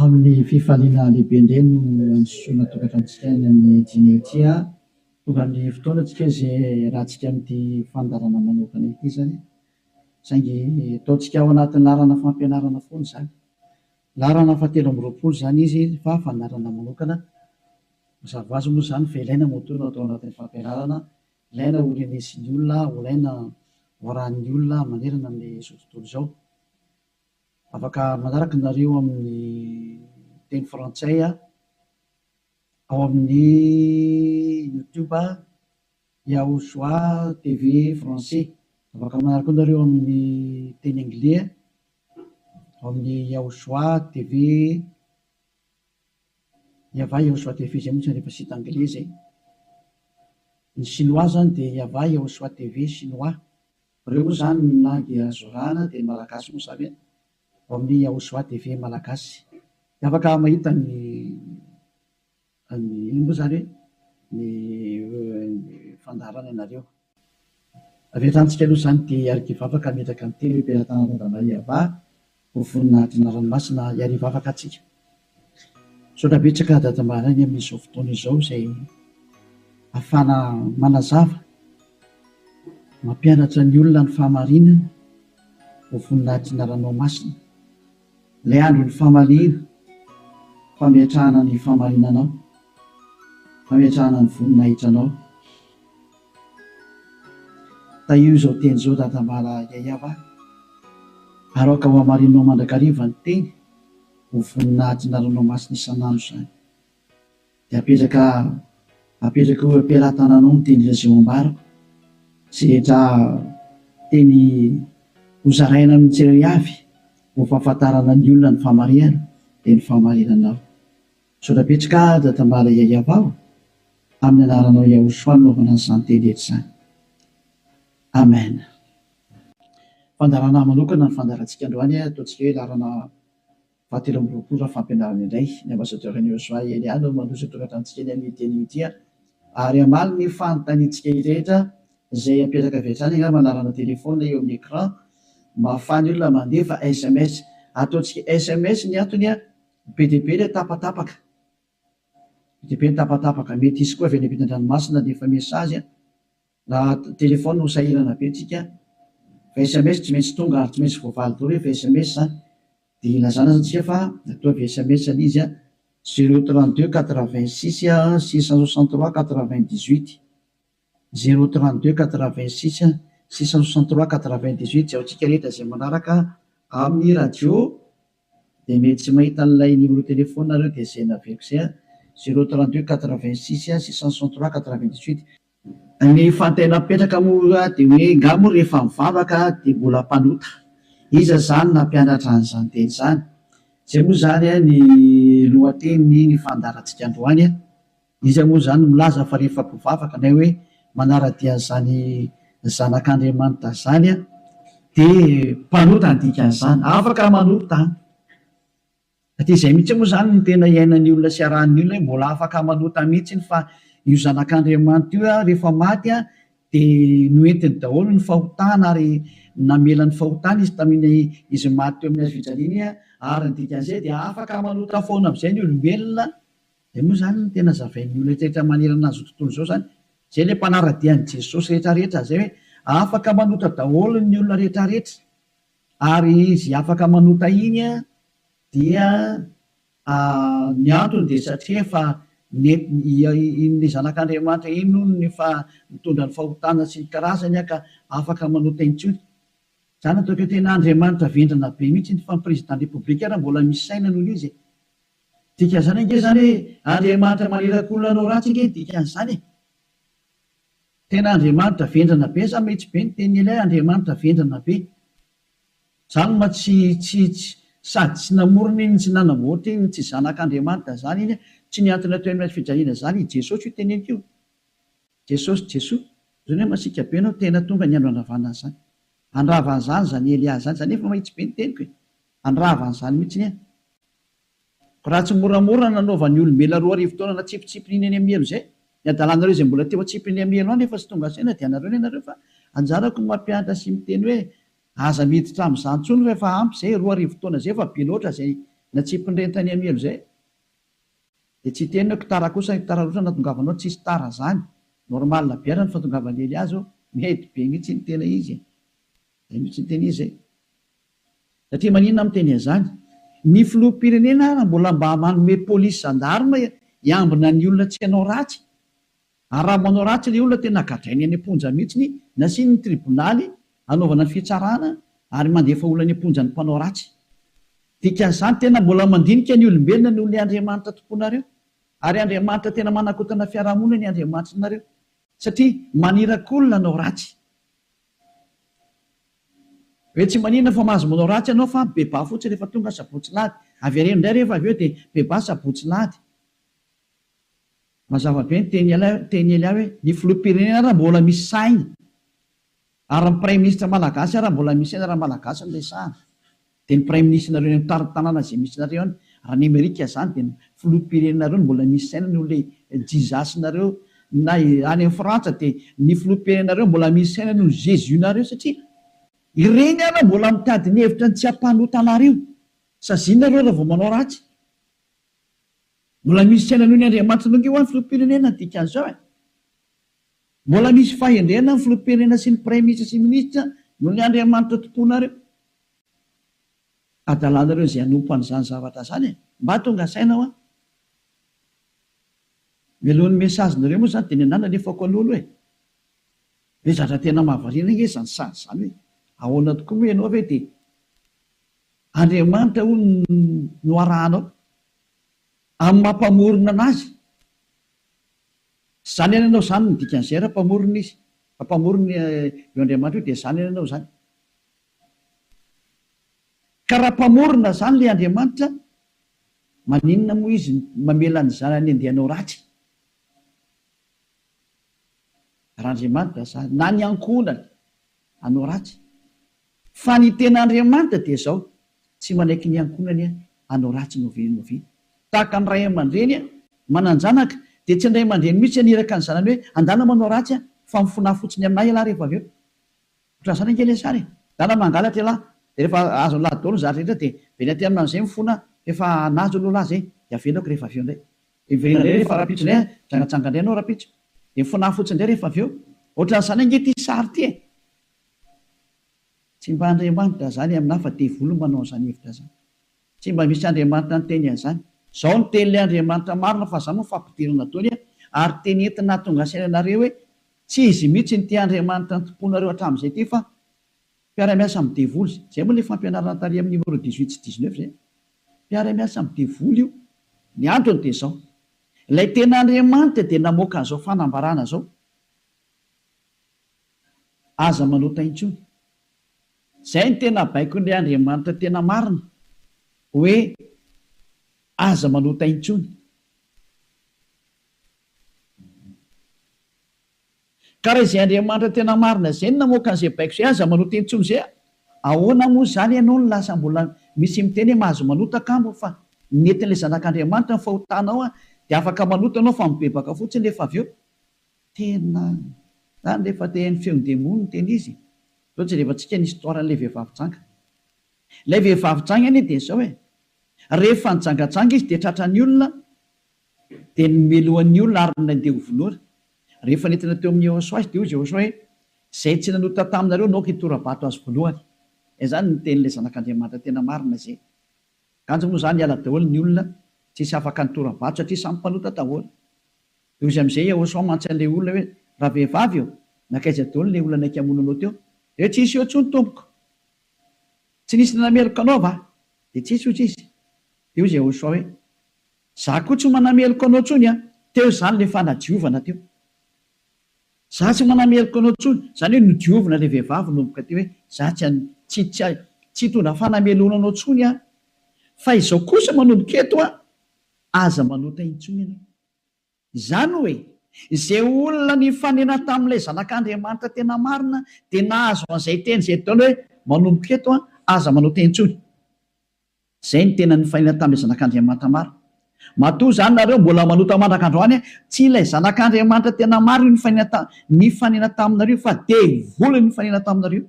Amin'ny fifaliana lehibe indray no andisoana tokantranontsika any amin'ny dîner ity. Tonga ny fotoana tsika izay iarahantsika amin'ity fandaharana manokana ity izany. Saingy ataontsika ao anatin'ny laharana fampianarana foana izany. Laharana fahatelo amby 20 izany izy fa fandaharana manokana. Mazava ho azy moa izany fa ilaina moa no atao anatin'ny fampianarana. Ilaina ho renesin'ny olona, ho ilaina ho arahin'ny olona manerana amin'izao tontolo izao. Afaka manaraka nareo amin'ny teny frantsay ao amin'ny YouTube Yahushua TV français. Afaka manaraka koa nareo amin'ny teny anglais ao amin'ny Yahushua TV Yava Yahushua TV izay moa tsy rehefa site anglais izay. Ny chinois zany dia Yava Yahushua TV chinois. Ireo moa izany ny langue azo arahana dia ny malagasy moa izany ao amin'ny Yahushua TV malagasy. Dia afaka mahita ny ny ino moa izany hoe ny fandaharana ianareo. Avy hatrany tsika aloha izany dia hiaraka hivavaka hametraka ny teny hoe Am-pelatanana Yavah ho voninahitry ny anarany masina hiary hivavaka antsika. Misaotra betsaka Dada Maraina amin'izao fotoana izao izay ahafahana manazava, mampianatra ny olona ny fahamarinana ho voninahitry ny anaranao masina. Ilay andron'ny famaliana, fametrahana ny fahamarinanao, fametrahana ny voninahitranao. Tahio izao teny izao Dadambala Yayava, ary aoka ho hamarininao mandrakariva ny teny ho voninahitry ny anaranao masina isan'andro izany. Dia apetraka apetraka eo am-pelatananao ny teny izay ho ambarako, izay rehetra teny hozaraina amin'ny tsirairay avy ho fahafantarana ny olona ny fahamarinana dia ny fahamarinanao. Misaotra betsaka Dadambala Yayava o! Amin'ny anaranao Yahushua no anaovana an'izany teny rehetra izany. Amen. Fandaharana manokana ny fandaharantsika androany, ataontsika hoe laharana fahatelo amby 20 raha fampianarana indray. Ny ambassadeur an'i Yahushua Elia no mandroso ny tokantranontsika eny amin'ity anio ity ary hamaly ny fanontaniantsika rehetra izay apetraka avy hatrany angamba laharana téléphone eo amin'ny écran mba ahafahan'ny olona mandefa SMS. Ataontsika SMS ny antony, be dia be ilay tapatapaka. Be dia be ny tapatapaka. Mety hisy koa avy any ampitan-dranomasina handefa message. Raha téléphone ho sahirana be tsika fa sms tsy maintsy tonga ary tsy maintsy voavaly daholo rehefa sms zany dia ilazana zany tsika fa ataovy sms ilay izy 0 32 86 663 98 0 32 86 663 98 izay ho antsika rehetra izay manaraka amin'ny radio dia mety tsy mahita an'ilay numéro téléphone nareo dia izay naveriko izay 0 32 86 663 98. Ny fanontaniana mipetraka moa dia hoe nga moa rehefa mivavaka dia mbola mpanota? Iza izany nampianatra an'izany teny izany? Izay moa izany ny lohatenin'ny ny fandaharantsika androany. Iza moa izany milaza fa rehefa mpivavaka na hoe manara-dia an'izany zanak'Andriamanitra izany dia mpanota ny dikan'izany? Afaka manota. Satria izay mihitsy moa izany no tena iainan'ny olona sy arahan'ny olona hoe mbola afaka manota mihitsy fa io zanak'Andriamanitra io rehefa maty dia noentiny daholo ny fahotana ary namela ny fahotana izy tamin'iny izy maty teo amin'ny hazo fijaliana iny ary ny dikan'izay dia afaka manota foana amin'izay ny olombelona. Izay moa izany no tena zavain'ny olona rehetra manerana an'izao tontolo izao izany. Izay ilay mpanara-dia an'i Jesosy rehetra rehetra izay hoe afaka manota daholo ny olona rehetra rehetra. Ary izy afaka manota iny dia ny antony dia satria efa iny zanak'Andriamanitra iny hono no efa nitondra ny fahotana sy ny karazany ka afaka manota intsony. Izany ataoko hoe tena Andriamanitra vendrana be mihitsy iny fa ny président république ary mbola misy saina noho izy e. Dikan'izany ange izany hoe Andriamanitra maniraka olona hanao ratsy ange ny dikan'izany e. Tena Andriamanitra vendrana be za mihitsy be ny tenin'i Elia Andriamanitra vendrana be. Zany ma tsy tsy tsy sady tsy namorona iny tsy nanamboatra iny tsy zanak'Andriamanitra zany iny tsy nihantona teo amin'ny hazo fijaliana zany i Jesosy io teneniko io. Jesosy Jesoa. Zany hoe masiaka be anao tena tonga ny andro handravana an'izany. Handrava an'izany zany Elia zany zany efa mahitsy be ny teniko e. Handrava an'izany mihitsy an. Ko raha tsy moramora nanaovan'ny olombelona 2000 taona natsipitsipiny iny any amin'ny helo izay, ny adalanareo izay mbola teo atsipiny amin'ny helo any efa tsy tonga saina dia anareo ny anareo fa anjarako ny mampianatra sy miteny hoe aza miditra amin'izany intsony fa efa ampy izay, 2000 taona izay efa be loatra izay. Natsipin'ireny tany amin'ny helo izay. Dia tsy hiteny hoe tara kosa, tara loatra nahatongavanao, tsisy tara zany. Normal be ary ny fahatongavan'i Elia zao, mety be mihitsy ny tena izy e. Zay mihitsy ny tena izy e. Satria maninona aho miteny an'izany? Ny filoham-pirenena ara mbola mba manome polisy gendarme hiambina ny olona tsy hanao ratsy. Ary raha manao ratsy ilay olona tena gadrainy any am-ponja mihitsiny, nasiany ny tribonaly hanaovana ny fitsarana ary mandefa olona any am-ponja ny mpanao ratsy. Dikan'izany tena mbola mandinika ny olombelona noho ilay Andriamanitra tomponareo. Ary Andriamanitra tena manakotana fiarahamonina ny Andriamanitrinareo. Satria maniraka olona hanao ratsy. Hoe tsy maninona fa mahazo manao ratsy ianao fa bebaha fotsiny rehefa tonga sabotsy lahady. Avereno indray rehefa avy eo dia bebaha sabotsy lahady. Mazava be ny teny teny Elia hoe ny filoham-pirenena ara mbola misy saina ary ny praiminisitra malagasy ara mbola misy saina raha malagasy no resahana dia ny praiminisitrinareo any amin'ny tanàna izay misy nareo any raha ny Amerika izany dia ny filoham-pirenenareo no mbola misy saina noho ilay Jesus nareo na any amin'ny Frantsa dia ny filoham-pirenenareo mbola misy saina noho ny Jesus nareo satria ireny ara mbola mitady ny hevitra ny tsy hampanota anareo saziana nareo raha vao manao ratsy. Mbola misy saina noho ny Andriamanitra noho ange hoa ny filoham-pirenena ny dikan'izao e! Mbola misy fahendrena ny filoham-pirenena sy ny praiminisitra sy minisitra noho ny Andriamanitra tomponareo. Adalanareo izay hanompo an'izany zavatra izany e! Mba tonga saina hoa! Mialohan'ny message-nareo moa izany dia ny anah nalefako aloha aloha e! Hoe zatra tena mahavariana ange izany sary izany hoe ahoana tokoa moa ianao ve dia Andriamanitra hono no arahanao amin'ny maha mpamorona anazy. Tsy izany ianao izany no dikan'izay raha mpamorona izy. Raha mpamorona io Andriamanitra io dia izany ianao izany. Ka raha mpamorona izany ilay Andriamanitra, maninona moa izy mamela ny zanany handeha hanao ratsy? Raha Andriamanitra izany, na ny ankohonany hanao ratsy. Fa ny tena Andriamanitra dia izao, tsy manaiky ny ankohonany hanao ratsy n'oviana n'oviana. Tahaka ny ray aman-dreny manan-janaka, dia tsy ny ray aman-dreny mihitsy haniraka ny zanany hoe, andana manao ratsy aho, fa mifonaha fotsiny aminà ialahy rehefa avy eo. Ohatran'izany ange ilay sary e! Ndana mangalatra ialahy, dia rehefa azon'ilahy daholo ny zavatra rehetra dia miverina aty aminà amin'izay mifona fa efa nahazo aloha lahy izay, dia avelako rehefa avy eo indray. Dia miverina indray rehefa rahampitso indray an, mijangajanga indray ianao rahampitso, dia mifonaha fotsiny indray rehefa avy eo. Ohatran'izany ange ity sary ity e! Tsy mba Andriamanitra zany aminah fa devoly manao an'izany hevitra zany. Tsy mba misy Andriamanitra niteny an'izany. Zao no tenin'ilay Andriamanitra marina fa za moa fampidirana daholo ary teny entina hahatonga saina anareo hoe tsy izy mihitsy ny ity Andriamanitra nitompoanareo hatramin'izay ity fa mpiara-miasa amin'ny devoly. Zay moa ilay fampianarana tary amin'ny numéro 18 sy 19 zay. Mpiara-miasa amin'ny devoly io. Ny antony dia zao. Ilay tena Andriamanitra dia namoaka an'izao fanambarana zao. Aza manota intsony. Zay no tena baikon'ilay Andriamanitra tena marina hoe aza manota intsony. Ka raha izay Andriamanitra tena marina izay no namoaka an'izay baiko izay aza manota intsony izay, ahoana moa izany ianao no lasa mbola misy miteny hoe mahazo manota kamo fa nentin'ilay zanak'Andriamanitra ny fahotanao dia afaka manota ianao fa mibebaka fotsiny rehefa avy eo. Tena zany rehefa te haino feon-demony no tena izy e! Zao jerevantsika ny histoire an'ilay vehivavy janga. Ilay vehivavy janga anie dia zao e! Rehefa nijangajanga izy dia tratran'ny olona dia nomelohan'ny olona ary nandeha ho vonoina. Rehefa nentina teo amin'i Yehosua izy dia hoy Yehosua hoe, Izay tsy nanota taminareo no aoka hitora-bato azy voalohany. Izay zany ny tenin'ilay Zanak'Andriamanitra tena marina izay. Kanjo moa zany niala daholo ny olona tsisy afaka nitora-bato satria samy mpanota daholo. Dia hoy izy amin'izay Yehosua mantsy an'ilay olona hoe, Ravehivavy ô, nankaiza daholo ilay olona naika hamono anao teo? Dia hoe, Tsisy eo intsony tompoko. Tsy nisy nanameloka anao va? Dia tsisy hoy izy. Dia hoy Yehosua hoe, Za koa tsy manameloka anao intsony an! Teo izany ilay fanadiovana teo. Za tsy manameloka anao intsony. Izany hoe nodiovina ilay vehivavy nanomboka teo hoe, za tsy tsy tsy tsy hitondra fanamelohana anao intsony aho. Fa izao kosa manomboka eto an, aza manota intsony ianao. Izany hoe, izay olona nifanena tamin'ilay Zanak'Andriamanitra tena marina dia nahazo an'izay teny izay daholo hoe, manomboka eto an, aza manota intsony. Izay no tena nifanena tamin'ilay Zanak'Andriamanitra marina. Matoa izany nareo mbola manota mandraka androany an, tsy ilay Zanak'Andriamanitra tena marina io nifanena ta, nifanena taminareo fa devoly nifanena taminareo.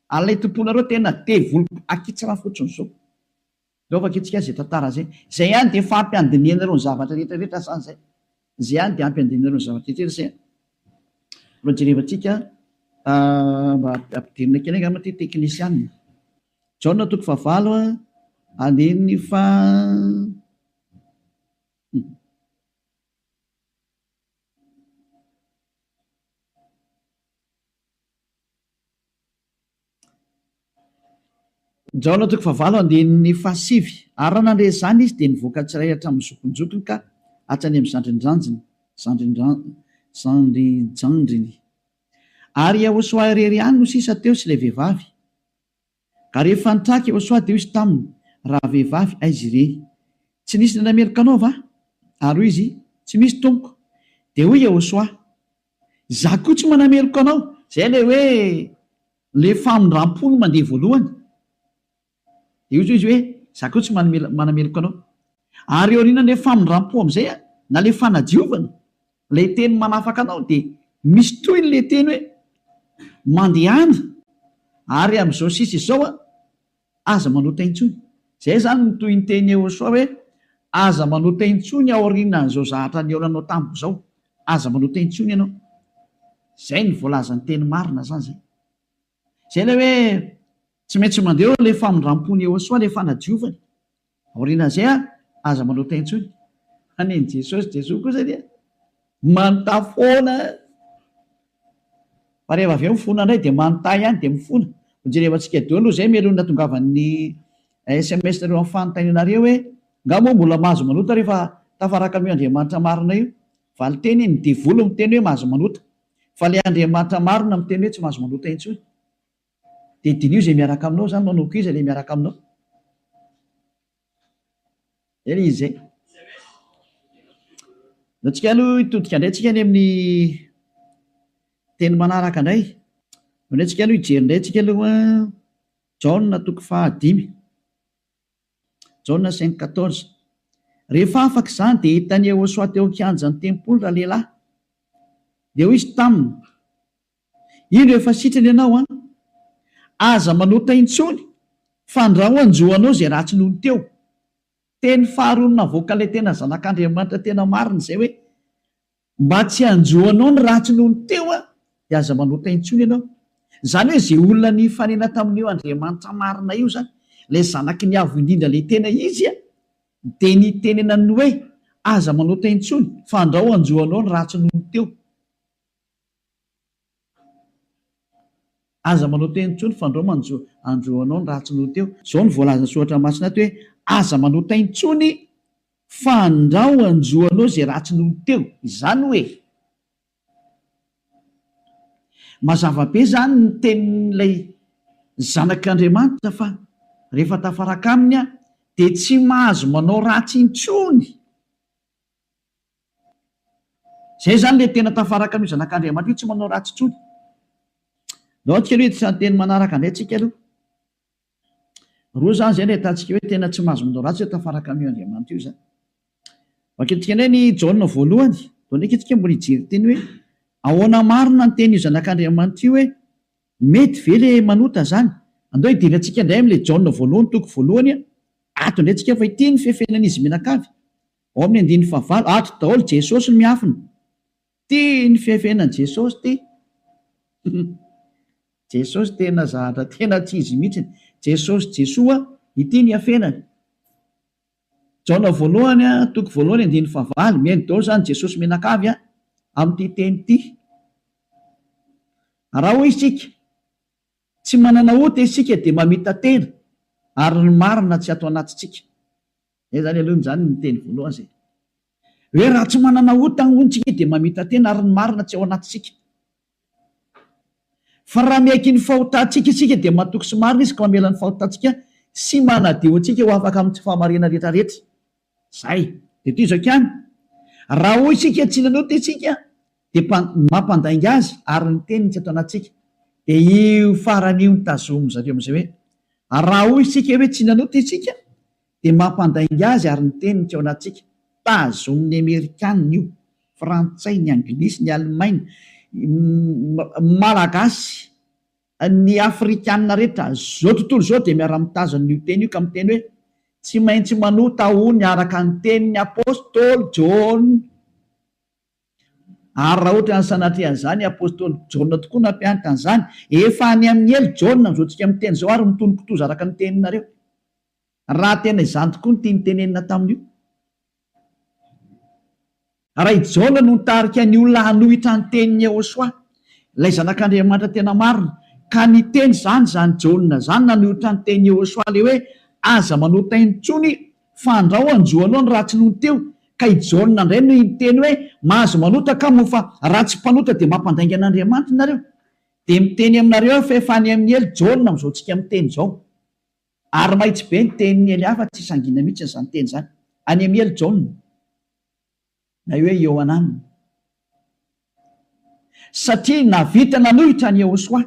Ary ilay tomponareo tena devoly akitsirano fotsiny izao. Ndao vakintsika izay tantara izay. Izay ihany dia efa ampy handinihanareo ny zavatra rehetra rehetra zany izay. Izay ihany dia ampy handinihanareo ny zavatra rehetra rehetra izay. Mbola jerevantsika mba ampidirina kely angamba ity teknisianina. Jaona toko fahavalo andininy faha. Jaona toko fahavalo andininy fahasivy Ary raha nandre izany izy, dia nivoaka tsirairay hatramin'ny zokinjokiny ka hatrany amin'ny zandrinjanjiny, zandrinjandriny. Ary Iehôsoa irery ihany no sisa teo sy ilay vehivavy. Ka rehefa nitraka Iehôsoa, dia hoy izy taminy, Ravehivavy, aiza ireny? Tsy nisy nanameloka anao va? Ary hoy izy, Tsy misy, Tompoko. Dia hoy Iehôsoa, Izaho koa tsy manameloka anao. Izay ilay hoe ilay famindram-po no mandeha voalohany. Dia hoy izy hoe, Izaho koa tsy manameloka anao. Ary aorianan'ilay famindram-po amin'izay, na ilay fanadiovana, ilay teny manafaka anao, dia misy tohiny ilay teny hoe, Mandehana, ary amin'izao sisa izao, Aza manota intsony. Izay izany no tohinteny Yehosua hoe, Aza manota intsony aorianan'izao zahatra nihaonanao tamiko izao. Aza manota intsony ianao. Izay no voalazan'ny teny marina izany izay. Izay ilay hoe tsy maintsy mandeha eo ilay famindram-pon'i Yehosua, ilay fanadiovany. Aorianan'izay an, aza manota intsony. Fa nen'i Jesosy, Jesoa kosa dia manontà foana. Fa rehefa avy eo mifona indray dia manontà ihany dia mifona. Hojerevantsika daholo aloha izay mialoha ny nahatongavan'ny sms nareo amin'ny fanontanianareo hoe nga moa mbola mahazo manota rehefa tafaraka amin'io Andriamanitra marina io? Valinteny, ny devoly miteny hoe mahazo manota. Fa ilay Andriamanitra marina miteny hoe tsy mahazo manota intsony. Dia diniho izay miaraka aminao izany, manao koa iza ilay miaraka aminao. Zay ilay izy zay. Ndao tsika aloha hitodika indray tsika any amin'ny teny manaraka indray. Ndao indray tsika aloha hijery indray tsika aloha Jaona toko fahadimy. Jaona 5:14. Rehefa afaka izany dia hitan'i Yehosua teo an-kianjan'ny tempoly ralehilahy. Dia hoy izy taminy, Indro efa sitrana ianao an! Aza manota intsony fandrao hanjo anao izay ratsy nony teo. Teny faharoa navoakan'ilay tena zanak'Andriamanitra tena marina izay hoe, mba tsy hanjo anao ny ratsy nony teo an, dia aza manota intsony ianao. Izany hoe izay olona nifanena tamin'io Andriamanitra marina io izany, ilay zanaky ny Avo Indrindra ilay tena izy an, dia nitenenany hoe, aza manota intsony fandrao hanjo anao ny ratsy nony teo. Aza manao teny intsony fandrao manjo andro anao ny ratsy noho teo. Zao no voalazan'ny soratra masina ato hoe aza manota intsony fandrao anjo anao izay ratsy noho teo. Izany hoe mazava be izany ny tenin'ilay zanak'Andriamanitra fa rehefa tafaraka aminy aho dia tsy mahazo manao ratsy intsony. Zay zany le tena tafaraka an'io zanak'Andriamanitra io tsy manao ratsy intsony. Ndao tsika aloha hiditra ny teny manaraka indray tsika aloha. Roa zany zay no ahitantsika hoe tena tsy mahazo manao ratsy hoe tafaraka amin'io Andriamanitra io zany. Vakintsika indray ny Jaona voalohany. Vao ndraiky tsika mbola hijery teny hoe ahoana marina ny tenin'io zanak'Andriamanitra io hoe mety ve le manota zany. Andao hidirantsika indray amin'ilay Jaona voalohany toko voalohany ato indray tsika fa ity ny fefenan'izy mianakavy. Ao amin'ny andininy fahavalo, ato daholo Jesosy no miafina. Ty ny fiafenan'i Jesosy ty. Jesosy tena zahatra tena tsy izy mihitsiny. Jesosy Jesoa, ity ny iafenany. Jaona voalohany toko voalohany andininy fahavalo, mihaino daholo izany Jesosy mianakavy amin'ity teny ity. Raha hoy isika, tsy manana ota isika dia mamita-tena ary ny marina tsy ato anatintsika. Zay zany aloha zany ny teny voalohany zay. Hoe raha tsy manana ota hono tsika dia mamita-tena ary ny marina tsy ao anatintsika. Fa raha miaiky ny fahotantsika isika dia matoky sy marina izy ka mamela ny fahotantsika sy manadio antsika ho afaka amin'ny tsy fahamarinana rehetra rehetra. Zay. Dia tohizako ihany. Raha hoy isika tsy nanota isika dia mampandainga azy ary ny teniny tsy ato anatintsika. Dia io farany io no tazomin-dry zareo amin'izay hoe raha hoy isika hoe tsy nanota isika dia mampandainga azy ary ny teniny tsy ao anatintsika. Tazomin'ny Amerikanina io, Frantsay, ny Anglisy, ny Alemaina, Malagasy, ny Afrikanina rehetra, izao tontolo izao dia miara-mitazona io teny io ka miteny hoe. Tsy maintsy manota hono araka ny tenin'ny apostoly Jaona. Ary raha ohatra ny sanatria an'izany, apostoly Jaona tokoa nampianatra an'izany. Efa any amin'ny helo Jaona amin'izao tsika miteny izao ary mitono kitoza araka ny teninareo. Raha tena izany tokoa no tiany tenenina tamin'io. Raha i Jaona no nitarika ny olona hanohitra ny tenin'i Yehosua, ilay Zanak'Andriamanitra tena marina, ka niteny izany izany Jaona izany nanohitra ny tenin'i Yehosua ilay hoe aza manota intsony fa andrao hanjo anao ny ratsy nony teo, ka i Jaona indray no niteny hoe mahazo manota ka moa fa raha tsy mpanota dia mampandainga an'Andriamanitra nareo. Dia miteny aminareo aho fa efa any amin'ny helo Jaona amin'izao tsika miteny izao. Ary mahitsy be ny tenin'i Elia fa tsy sangina mihitsy izany teny izany. Any amin'ny helo Jaona. Na hoe Iohanana. Satria nahavita nanohitra an'i Yehosua.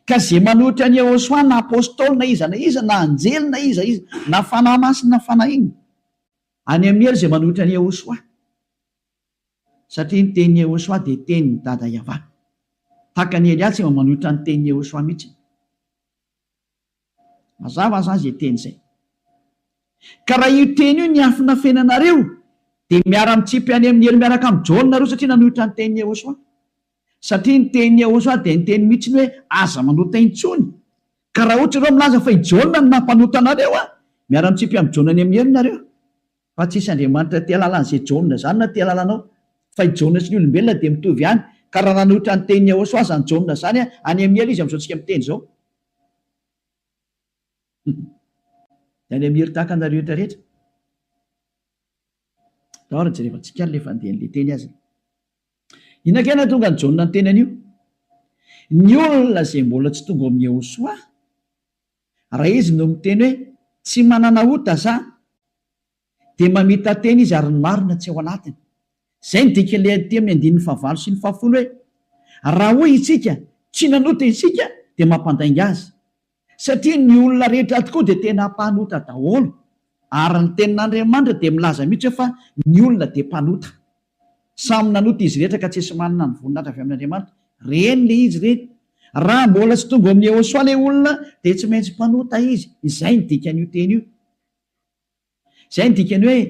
Ka izay manohitra an'i Yehosua na apostoly na iza na iza na anjely na iza iza na fanahy masina na fanahy inona. Any amin'ny helo izay manohitra an'i Yehosua. Satria ny tenin'i Yehosua dia tenin'i Dada Yavah. Tahaka an'i Elia tsy mba manohitra ny tenin'i Yehosua mihitsy. Mazava zany zay teny zay. Ka raha io teny io niafinafenanareo dia miara-mitsipy any amin'ny helo miaraka amin'i Jaona nareo satria nanohitra ny tenin'i Yehosua. Satria ny tenin'i Yehosua dia niteny mihitsy ny hoe aza manota intsony. Ka raha ohatra ireo milaza fa i Jaona no nampanota anareo an, miara-mitsipy amin'i Jaona any amin'ny helo nareo. Fa tsisy Andriamanitra te halala an'izay Jaona izany na te halala anao. Fa i Jaona sy ny olombelona dia mitovy ihany. Ka raha nanohitra ny tenin'i Yehosua izany Jaona izany an, any amin'ny helo izy amin'izao tsika miteny izao. Dia any amin'ny helo tahaka anareo rehetra rehetra. Tao ary jerevantsika ary ilay fandehan'ilay teny aza. Inona kay nahatonga an'i Jaona niteny an'io? Ny olona izay mbola tsy tonga ao amin'i Yehosua, Raha izy no miteny hoe tsy manana ota za dia mamita-tena izy ary ny marina tsy ao anatiny. Izay no dikan'ilay aty amin'ny andininy fahavalo sy ny fahafolo hoe raha hoy isika tsy nanota isika dia mampandainga azy. Satria ny olona rehetra tokoa dia tena mpanota daholo ary ny tenin'Andriamanitra dia milaza mihitsy hoe fa ny olona dia mpanota. Samy nanota izy rehetra ka tsisy manana ny voninahitra avy amin'Andriamanitra. Reny ilay izy ireny. Raha mbola tsy tonga ao amin'i Yehosua ilay olona dia tsy maintsy mpanota izy. Izay no dikan'io teny io. Izay no dikany hoe,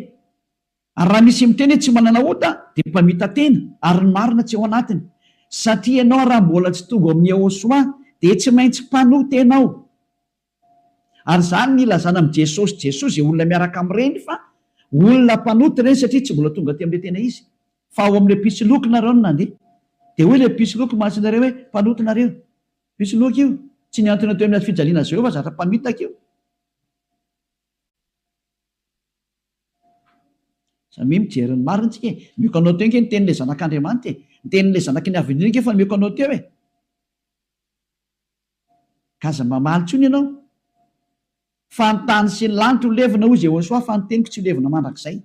ary raha misy miteny hoe tsy manana ota dia mpamita-tena ary ny marina tsy ao anatiny. Satria ianao raha mbola tsy tonga ao amin'i Yehosua dia tsy maintsy mpanota ianao. Ary izany ny ilazana amin'i Jesosy Jesoa izay olona miaraka amin'ireny fa olona mpanota ireny satria tsy mbola tonga aty amin'ilay tena izy fa ao amin'ilay mpisoloky nareo no nandeha. Dia hoy ilay mpisoloky mantsy nareo hoe mpanota nareo. Mpisoloky io. Tsy nihantona teo amin'ny hazofijaliana azy ireo fa zatra mpamitaka io. Samia mijery ny marina tsika e. Omeko anao teo ange ny tenin'ilay zanak'Andriamanitra e. Ny tenin'ilay zanaky ny Avo Indrindra ange efa nomeko anao teo e. Ka aza mamaly intsony ianao. Fa ny tany sy ny lanitra ho levona, hoy Jehosoa, fa ny teniko tsy ho levona mandrakizay.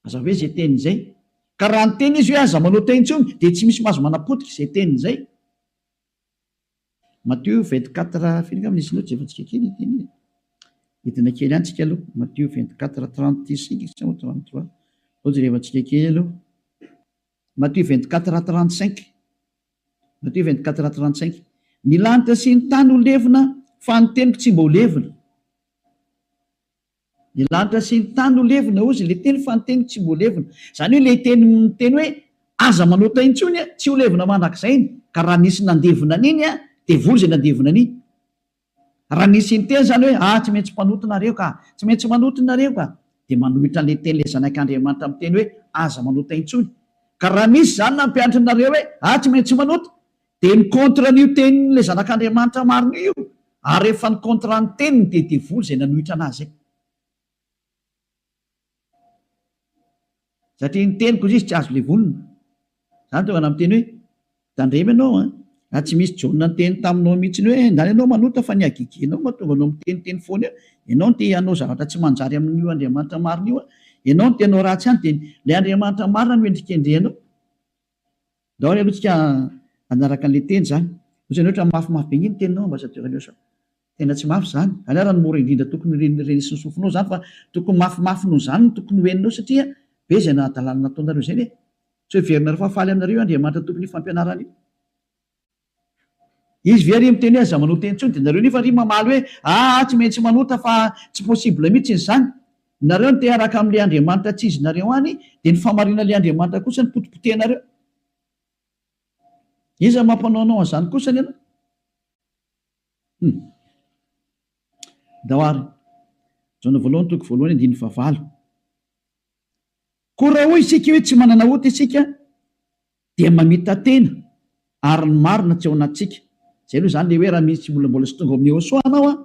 Mazava be izay teniny izay. Ka raha niteny izy hoe aza manota intsony, dia tsy misy mahazo manapotika izay teniny izay. Matio 24, firy angamba nisy note jerevantsika kely ity teny iny. Hidina kely ihany tsika aloha. Matio 24, 35 sa 33. Aleo jerevantsika kely aloha. Matio 24, 35. Matio 24, 35. Ny lanitra sy ny tany ho levona, fa ny teniko tsy mba ho levona. Ny lanitra sy ny tany ho levona, hozy ilay teny, fa ny teniko tsy mba ho levona. Izany hoe ilay teny miteny hoe aza manota intsony, tsy ho levona mandrakizay iny. Ka raha nisy nandevona an'iny, devoly izay nandevona an'iny. Raha nisy niteny izany hoe, ah, tsy maintsy mpanota nareo ka, tsy maintsy manota nareo ka, dia manohitra an'ilay tenin'ilay Zanak'Andriamanitra miteny hoe, aza manota intsony. Ka raha misy izany nampianatra anareo hoe, ah, tsy maintsy manota, dia mi-contre an'io tenin'ilay Zanak'Andriamanitra marina io, ary rehefa ni-contre ny teniny dia devoly izay nanohitra an'azy. Satria ny teniko izy tsy azo levonina. Zany tonga namiteny hoe, tandremo ianao an, raha tsy misy Jaona niteny taminao mihitsiny hoe ndany ianao manota fa ny hagegenao mahatonga anao miteniteny foana eo, ianao no te hanao zavatra tsy manjary amin'io Andriamanitra marina io an, ianao no te hanao ratsy any dia ilay Andriamanitra marina no endrikendrehanao. Ndao ary aloha tsika hanaraka an'ilay teny izany. Ohatrany hoe ohatran'ny mafimafy be nge ny teninao Ambassadeur Eliosa. Tena tsy mafy izany. Izany ary no mora indrindra tokony ho renesin'ny sofinao izany fa tokony mafimafy noho izany no tokony ho henonao satria be izay nahadalana nataonareo izay e. Tsy ho heverinareo fa faly aminareo io Andriamanitra tompon'io fampianarana io. Izy ve ary miteny hoe aza manota intsony dia nareo nefa ary mamaly hoe aa tsy maintsy manota fa tsy possible mihitsy izany. Nareo no te hiaraka amin'ilay Andriamanitra tsy izy nareo any dia ny fahamarinan'ilay Andriamanitra kosa no potipotehinareo. Iza mampanao anao an'izany kosany ianao? Hum. Ndao ary. Jaona voalohany toko voalohany andininy fahavalo. Koa raha hoy isika hoe tsy manana ota isika dia mamita-tena ary ny marina tsy ao anatintsika. Izay aloha izany ilay hoe raha misy olona mbola tsy tonga ao amin'i Yehosua anao an,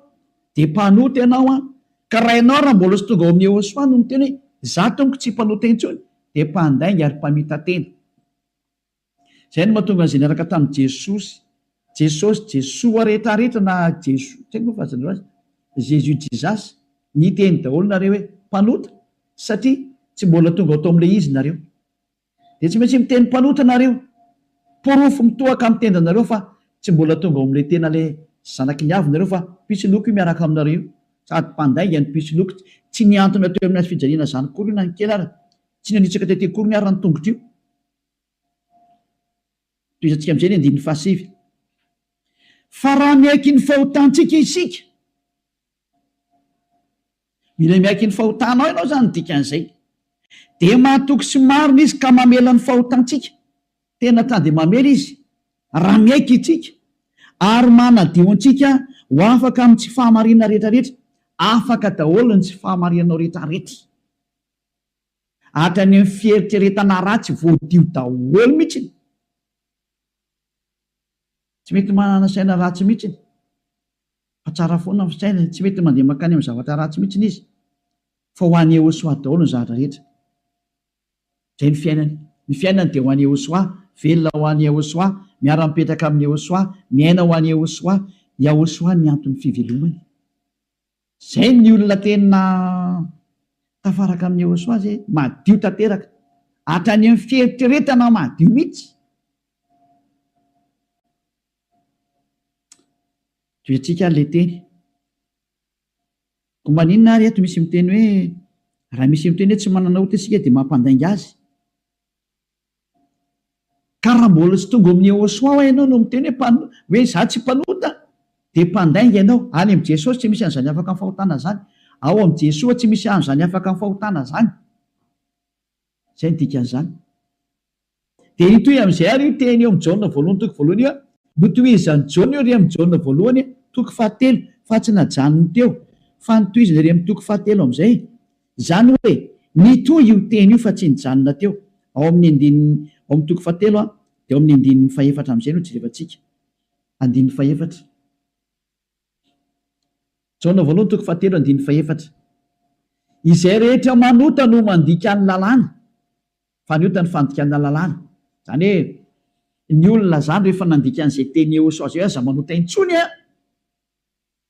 dia mpanota ianao an, ka raha ianao raha mbola tsy tonga ao amin'i Yehosua no miteny hoe izaho tompoko tsy mpanota intsony dia mpandainga ary mpamita-tena. Izay no mahatonga an'izay niaraka tamin'i Jesosy, Jesosy, Jesoa rehetrarehetra na Jeso, tsy haiko moa fahazanareo azy, Jesus Jesus, niteny daholo nareo hoe mpanota satria tsy mbola tonga ao tao amin'ilay izy nareo. Dia tsy maintsy miteny mpanota nareo. Porofo mitohaka amin'ny tendanareo fa tsy mbola tonga ao amin'ilay tena ilay zanaky ny avo nareo fa mpisoloky io miaraka aminareo io. Sady mpandainga ny mpisoloky, tsy nihantona teo amin'ny hazofijaliana izany akory io na ny kely ara, tsy nanitsaka tety akory ny ara ny tongotra io. Tohizantsika amin'izay ny andininy fahasivy. Fa raha miaiky ny fahotantsika isika, mila miaiky ny fahotanao ianao izany ny dikan'izay, dia mahatoky sy marina Izy ka mamela ny fahotantsika. Tena ta dia mamela Izy raha miaiky isika, ary manadio antsika ho afaka amin'ny tsy fahamarinana rehetrarehetra. Afaka daholo ny tsy fahamarinanao rehetrarehetra. Hatrany amin'ny fieritreretana ratsy voadio daholo mihitsy. Tsy mety manana saina ratsy mihitsy fa tsara foana ny fisainany, tsy mety mandeha mankany amin'ny zavatra ratsy mihitsy izy fa ho an'i Yehosua daholo ny zavatra rehetra. Izay ny fiainany. Ny fiainany dia ho an'i Yehosua, velona ho an'i Yehosua, miara-mipetraka amin'i Yehosua, miaina ho an'i Yehosua. Yahosua ny anton'ny fivelomany. Zay ny olona tena tafaraka amin'i Yehosua zay, madio tanteraka, hatrany amin'ny fieritreretana madio mihitsy. Tohizantsika ary ilay teny. Koa maninona ary eto misy miteny hoe raha misy miteny hoe tsy manana ota isika dia mampandainga azy? Ka raha mbola tsy tonga ao amin'i Yehosua hoa ianao no miteny hoe mpano, hoe izaho tsy mpanota, dia mpandainga ianao. Any amin'i Jesosy tsy misy an'izany afaka amin'ny fahotana izany. Ao amin'i Jesoa tsy misy an'izany afaka amin'ny fahotana izany. Izay no dikan'izany. Dia hitohy amin'izay ary io teny eo amin'i Jaona voalohany toko voalohany io. Notohizan'i Jaona io ery amin'i Jaona voalohany toko fahatelo, fa tsy najanony teo, fa notohizany ery amin'ny toko fahatelo amin'izay. Izany hoe, nitohy io teny io fa tsy nijanona teo. Ao amin'ny andininy, ao amin'ny toko fahatelo dia ao amin'ny andininy fahefatra amin'izay no jerevantsika. Andininy fahefatra. Jaona voalohany toko fahatelo andininy fahefatra. Izay rehetra manota no mandika ny lalàna, fa ny ota ny fandikana lalàna. Izany hoe, ny olona izany rehefa nandika an'izay teny Yehosua izay hoe aza manota intsony an!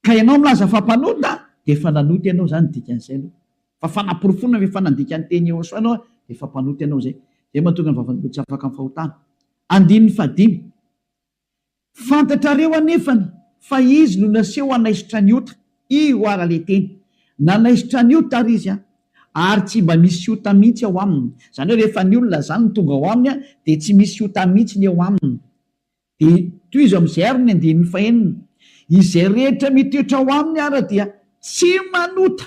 Ka ianao milaza fa mpanota dia efa nanota ianao izany ny dikan'izay aloha. Fa fanaporofoana fa efa nandika ny teny Yehosua ianao dia efa mpanota ianao izay. Izay mahatonga ny vavan'olona tsy afaka amin'ny fahotana. Andininy fahadimy. Fantatrareo anefany fa izy no naseho hanaisotra ny ota. Io ara le teny. Nanaisotra ny ota ary izy an. Ary tsy mba misy ota mihitsy ao aminy. Izany hoe rehefa ny olona izany no tonga ao aminy dia tsy misy ota mihitsy ny eo aminy. Dia tohizo amin'izay ary ny andininy fahenina, Izay rehetra mitoetra ao aminy ara dia tsy manota.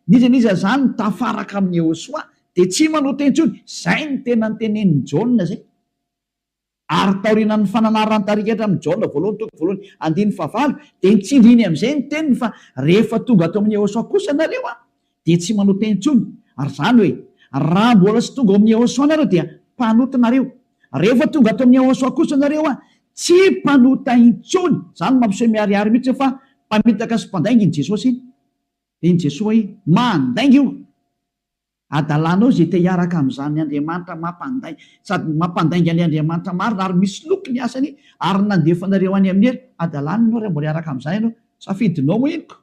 N'iza n'iza izany mitafaraka amin'i Yehosua dia tsy manota intsony. Izay no tena notenenin'i Jaona izay. Ary taorianan'ny fananaran'ny tarika hatramin'i Jaona voalohany toko voalohany andininy fahavalo dia nitsindriny amin'izay ny teniny fa rehefa tonga ato amin'i Yehosua kosa nareo an, dia tsy manota intsony. Ary izany hoe, raha mbola tsy tonga ao amin'i Yehosua nareo dia mpanota nareo. Rehefa tonga ato amin'i Yehosua kosa nareo an, tsy mpanota intsony. Izany no mampiseho miharihary mihitsy fa mpamitaka sy mpandainga iny Jesosy iny. Iny Jesoa iny. Mandainga io. Adalanao izay te hiaraka amin'izany Andriamanitra mampandainga, sady mampandainga an'ilay Andriamanitra marina ary misoloky ny asany ary nandefa anareo any amin'ny helo. Adalana ianao raha mbola hiaraka amin'izany ianao. Safidinao moa iny ko.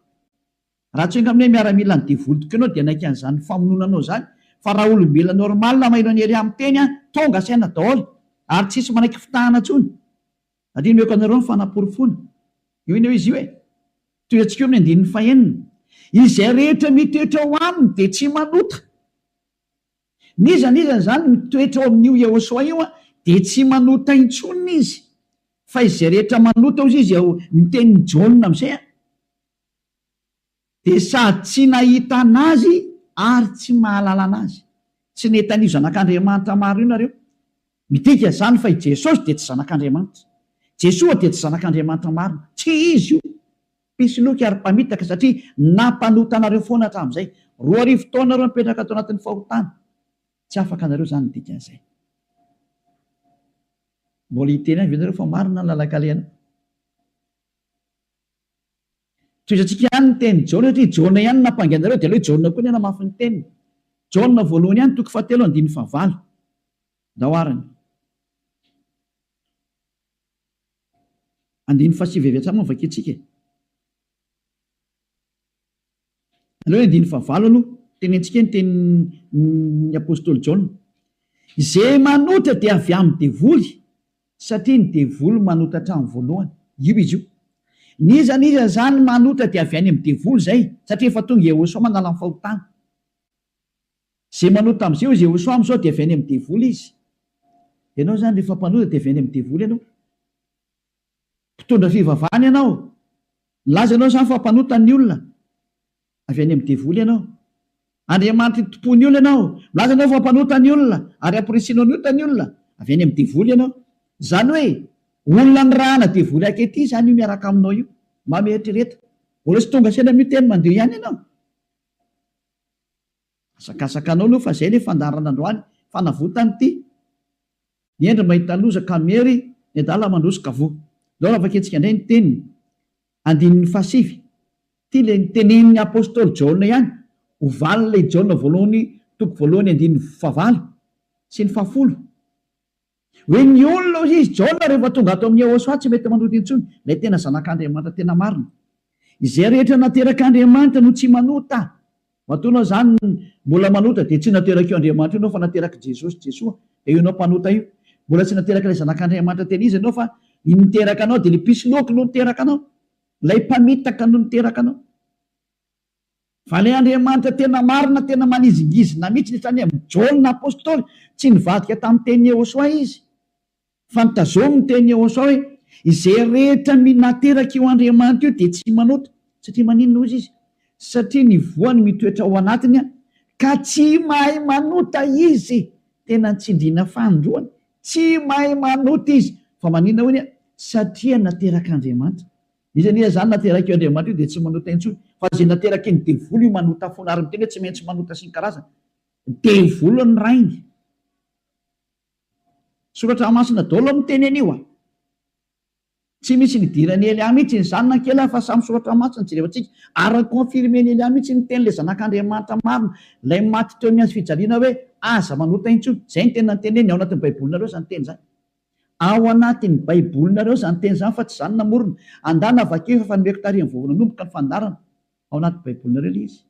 Raha tsy enga amin'ny hoe miaramila ny devoly tokoa ianao dia hanaiky an'izany famonoana anao izany fa raha olombelona normal maheno an'i Elia miteny an, tonga saina daholo ary tsisy manaiky fitahana intsony. Satria omeko anareo ny fanaporofoana. Io anie izy io e. Tohizatsika eo amin'ny andininy fahenina. Izay rehetra mitoetra ao aminy dia tsy manota. N'iza n'iza izany mitoetra ao amin'io Yehosua io dia tsy manota intsony izy. Fa izay rehetra manota hozy izy ao ny tenin'i Jaona amin'izay an, dia sady tsy nahita an'Azy ary tsy mahalala an'Azy. Tsy nahita an'io Zanak'Andriamanitra maro io nareo. Midika izany fa i Jesosy dia tsy Zanak'Andriamanitra. Jesoa dia tsy Zanak'Andriamanitra marina. Tsy Izy io. Mpisoloky ary mpamitaka satria nampanota anareo foana hatramin'izay. 2000 taona nareo nipetraka tao anatin'ny fahotana. Tsy afaka anareo izany ny dikan'izay. Mbola hiteny ihany ve nareo fa marina ny lalan-kalehanao? Tohizantsika ihany ny tenin'i Jaona satria Jaona ihany no nampangy anareo dia aleo i Jaona koa ny hanamafy ny teniny. Jaona voalohany ihany toko fahatelo andininy fahavalo. Ndao arany. Andininy fahasivy avy hatrany moa no vakintsika e. Aleo andininy fahavalo aloha, tenentsika ny tenin'ny apostoly Jaona. Izay manota dia avy amin'ny devoly, satria ny devoly manota hatramin'ny voalohany. Io izy io. N'iza n'iza izany manota dia avy any amin'ny devoly izay, satria efa tonga Yehosua manala ny fahotana. Izay manota amin'izay hoy Yehosua amin'izao dia avy any amin'ny devoly izy. Ianao izany rehefa mpanota dia avy any amin'ny devoly ianao. Mpitondra fivavahana ianao. Milaza ianao izany fa mpanota ny olona. Avy any amin'ny devoly ianao. Andriamanitry ny tompon'ny olona ianao. Milaza ianao fa mpanota ny olona ary amporisihinao ny ota ny olona. Avy any amin'ny devoly ianao. Izany hoe olona nirahana devoly akety izany io miaraka aminao io. Mba mieritrereta. Mbola tsy tonga saina amin'io teny mandio ihany ianao. Asakasaka anao aloha fa izay ilay fandaharana androany. Fanavotana ity. Ny hendry mahita loza ka miery, ny adala mandroso ka voa. Ndao raha vakintsika indray ny teniny. Andininy fahasivy. Ity ilay nitenenin'ny apostoly Jaona ihany, ho valin'ilay Jaona voalohany toko voalohany andininy fahavalo sy ny fahafolo. Hoe ny olona hoy izy, Jaona rehefa tonga ato amin'i Yehosua tsy mety manota intsony, ilay tena zanak'Andriamanitra tena marina. Izay rehetra naterak'Andriamanitra no tsy manota. Matoa anao izany mbola manota dia tsy naterak'io Andriamanitra io ianao fa naterak'i Jesosy, Jesoa, dia io ianao mpanota io. Mbola tsy naterak'ilay Zanak'Andriamanitra tena izy ianao fa ny niteraka anao dia ilay mpisoloky no niteraka anao. Ilay mpamitaka no niteraka anao. Fa ilay Andriamanitra tena marina, tena manizingizina mihitsy, hatrany amin'i Jaona Apostoly, tsy nivadika tamin'ny tenin'i Yehosua izy. Fa notazomy ny tenin'i Yehosua hoe, Izay rehetra nateraka io Andriamanitra io dia tsy manota. Satria maninona hozy izy? Satria ny voany mitoetra ao anatiny ka tsy mahay manota izy. Tena nitsindriana fanindroany. Tsy mahay manota izy. Fa maninona hoy ny? Satria naterak'Andriamanitra. Iza anie izany naterak'io Andriamanitra io dia tsy manota intsony. Fa izay nateraky ny devoly io manota foana ary miteny hoe tsy maintsy manota sy ny karazany. Devoly ny rainy. Soratra masina daholo miteny an'io a! Tsy misy nidiran'i Elia mihitsy izany na kely ary fa samy soratra masina jerevantsika ary ni-confirmer-n'i Elia mihitsy ny tenin'ilay zanak'Andriamanitra marina ilay maty teo amin'ny hazo fijaliana hoe aza manota intsony. Izay no tena noteneniny ao anatin'ny baibolinareo izany teny izany. Ao anatin'ny baibolinareo izany teny izany fa tsy izaho no namorona. Andana vakio efa nomeko tarihiny vao nanomboka ny fandaharana. Ao anaty baibolinareo ilay izy.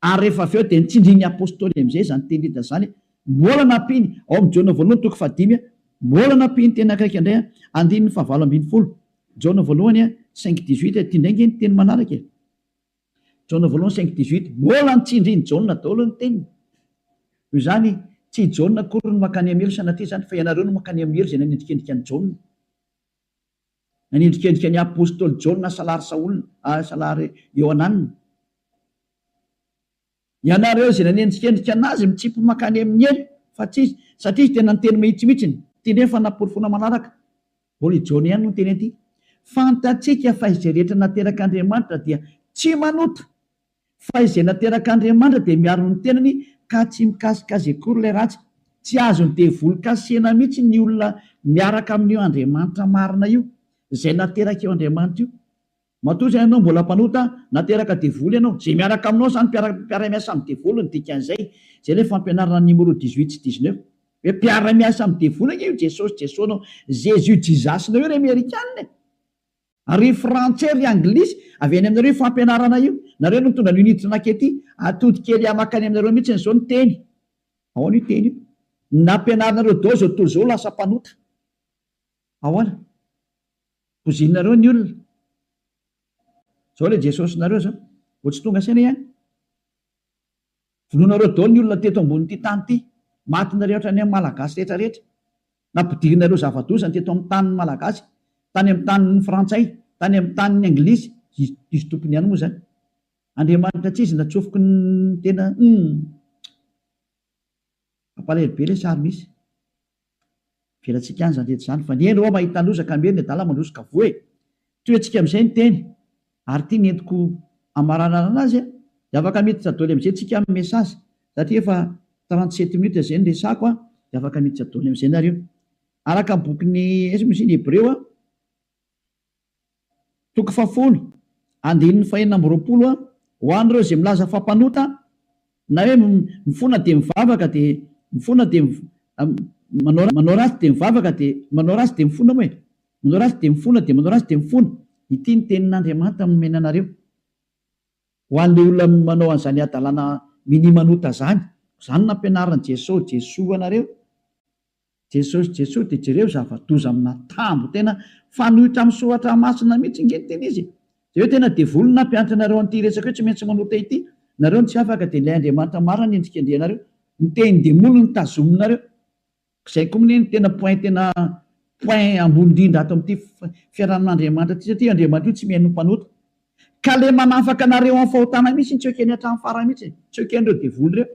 Ary rehefa avy eo dia nitsindrin'ny Apostoly amin'izay izany teny rehetra izany, mbola nampiany, ao amin'ny Jaona voalohany toko fahadimy, mbola nampiany teny akaiky indray, andininy fahavalo ambin'ny folo, Jaona voalohany cinq dix-huit, ity indray ange ny teny manaraka e! Jaona voalohany cinq dix-huit, mbola nitsindrin'i Jaona daholo ny teniny. Noho izany, tsy i Jaona akory no mankany amin'ny helo sanatria izany, fa ianareo no mankany amin'ny helo izay nanendrikendrika an'i Jaona. Nanendrikendrika ny apostoly Jaona salary Saola, salary Iohanana. Ianareo izay nanendrikendrika anazy mitsipy mankany amin'ny helo fa tsy izy, satria izy tena niteny mahitsy mihitsiny. Ity indray ny fanaporofoana manaraka. Mbola i Jaona ihany no niteny an'ity. Fantatsika fa izay rehetra naterak'Andriamanitra dia tsy manota. Fa izay naterak'Andriamanitra dia miaro ny tenany ka tsy mikasika azy akory ilay ratsy. Tsy azon'ny devoly kasihina mihitsy ny olona miaraka amin'io Andriamanitra marina io, izay naterak'io Andriamanitra io. Matoa izany ianao mbola mpanota, nateraka devoly ianao. Izay miaraka aminao izany mpiara-miasa amin'ny devoly ny dikan'izay. Izay ilay fampianarana numéro dix-huit sy dix-neuf. Hoe mpiara-miasa amin'ny devoly ange io Jesosy Jesoa-nao, Jésus Jesus-nao io ry Amerikana e! Ry frantsay ry anglisy, avy any aminareo io fampianarana io. Nareo no nitondra an'io niditra nankety. Atody kely hamaky any aminareo mihitsy izao ny teny. Ahoana io teny io? Nampianarinareo daholo izao tontolo izao lasa mpanota. Ahoana? Pozinareo ny olona. Izao ilay Jesosinareo izao. Vao tsy tonga saina ihany. Vonoinareo daholo ny olona teto ambonin'ity tany ity. Matinareo hatrany amin'ny Malagasy rehetra rehetra. Nampidirinareo zava-doza ny teto amin'ny tanin'ny Malagasy, tany amin'ny tanin'ny Frantsay, tany amin'ny tanin'ny Anglisy, izy izy tompony ihany moa izany. Andriamanitra tsy izy natsofoky ny tena humm. Mampalahelo be ilay sary misy. Avelantsika any izany rehetra izany fa ny hendry hoa mahita loza ka miery ny adala mandroso ka voa e! Tohiantsika amin'izay ny teny ary ity ny entiko hamaranana anazy a! Dia afaka miditra doly amin'izay tsika amin'ny message satria efa 37 minutes izay ny resako a! Dia afaka miditra doly amin'izay nareo. Araka ny bokin'ny aiza moa izy iny Hebreo a! Toko fahafolo, andininy fahenina amby 20 a, Ho an'ireo izay milaza fa mpanota, na hoe mifona dia mivavaka dia mifona dia manao manao ratsy dia mivavaka dia manao ratsy dia mifona moa e! Manao ratsy dia mifona dia manao ratsy dia mifona. Ity ny tenin'Andriamanitra nomena anareo. Ho an'ilay olona manao an'izany hadalana minia manota izany, izany no nampianarin'i Jesoa, Jesoa anareo. Jesosy Jesoa dia jereo zava-doza amina tambo tena fanohitra amin'ny soratra masina mihitsy nge ny tena izy e! Jereo tena devoly no nampianatra anareo an'ity resaka hoe tsy maintsy manota ity, nareo no tsy afaka dia ilay Andriamanitra marina no endrikendrehanareo, ny tenin-demoly no tazominareo, izay koa anie no tena point tena point ambony indrindra ato amin'ity fiarahamin'Andriamanitra ity satria Andriamanitra io tsy mihaino ny mpanota ka le manafaka anareo amin'ny fahotana mihitsy no tsy ekeny hatramin'ny farany mihitsy e! Tsy eken'ireo devoly ireo.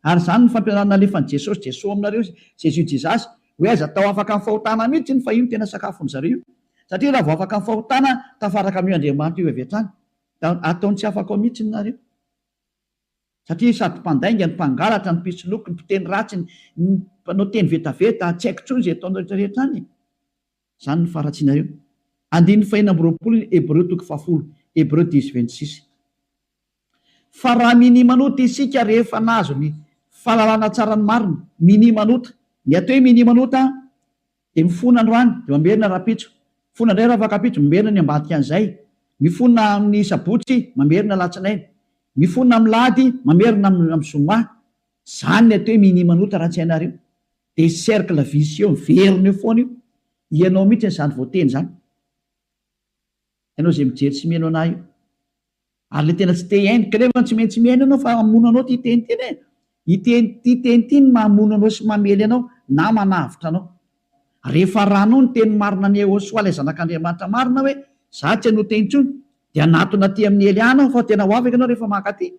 Ary izany no fampianarana nalefan'i Jesosy, Jesoa aminareo, Jésus Jesus, hoe aza atao afaka amin'ny fahotana mihitsy iny fa io no tena sakafon'ny zareo io. Satria raha vao afaka amin'ny fahotana, tafaraka amin'io Andriamanitra io avy hatrany. Da ataony tsy afaka ao mihitsy ny nareo. Satria sady mpandainga, ny mpangalatra, ny mpisoloky, ny mpiteny ratsy, ny mpanao teny vetaveta, tsy haiko intsony izay ataonareo rehetra rehetra any e. Izany no faharatsianareo. Andininy fahenina amby 20 ny Hebreo toko fahafolo, Hebreu dix 26. Fa raha minia manota isika rehefa nahazo ny fahalalana tsara ny marina, minia manota. Ny atao hoe minia manota dia mifona androany dia mamerina rahampitso, mifona indray rahafakampitso, mamerina ny ambadika an'izay, mifona amin'ny sabotsy, mamerina alatsinainy, mifona amin'ny lahady, mamerina amin'ny zoma. Izany ny atao hoe minia manota raha tsy hainareo. Dia cercle vicieux miverina eo foana io. Ianao mihitsy izany voateny izany. Ianao izay mijery sy mihaino anah io. Ary le tena tsy te hihaino, kanefa tsy maintsy mihaino ianao fa hamono anao ity teny ity anie. Ity ity teny ity no mamono anao sy mamely anao na manavotra anao. Rehefa arahanao ny teny marina an'i Yehosua ilay zanak'Andriamanitra marina hoe za tsy hanota intsony dia hanatona aty amin'i Elia anao fa tena ho afaka ianao rehefa mankaty.